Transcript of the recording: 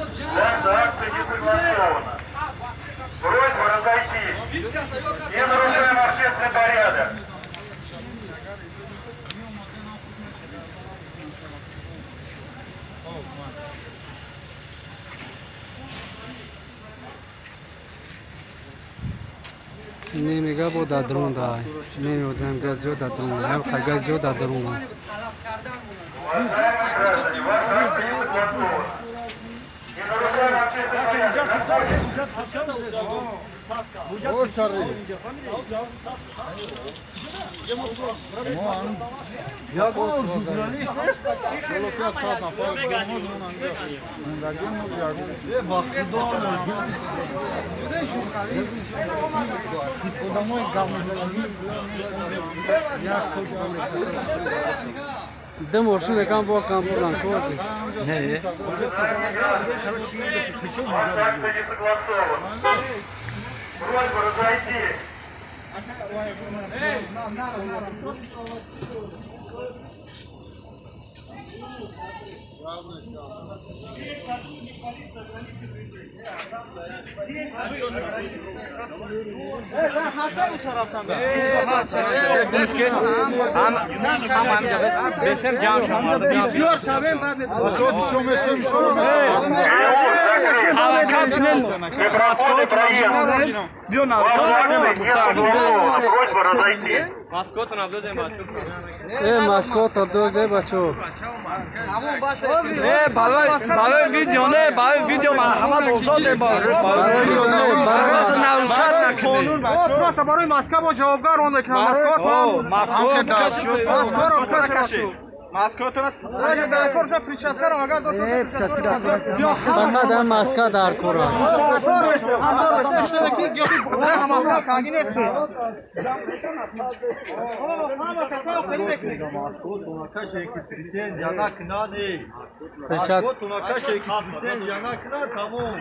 Ваша акция не согласована. Просьба разойтись. Не нарушаем общественный порядок. Немега бо дар дарун да немеодам газ зиёд дар дарун ҳам газ зиёд дар дарун. Уважаемые граждане, ваша акция не согласована. Не нарушаем общественный порядок. Ягон журналист нест? Ба худо. Ду мошин якам бо кам бурдан кози. Не. Ваша акция не согласована. Просьба разойтись. Непропускный проезд. Ваша акция не согласована. Просьба разойтись. Э, маскота дозе, бачо. Не, барои видео, не, барои видео марҳамат, озоде, просто нарушать накунед. Просто барои Москва бо ҷавобгар он мекунам. Москва. Москва. Москваро кашед. Дар кор ша перчаткаро агар дошта. Фақат ҳам маска дар кора. Ҳазор ҳама канги нест. Ҳама касаро хеле мекунед. Претензия накунад. Перчат. Претензия накунад, тамом.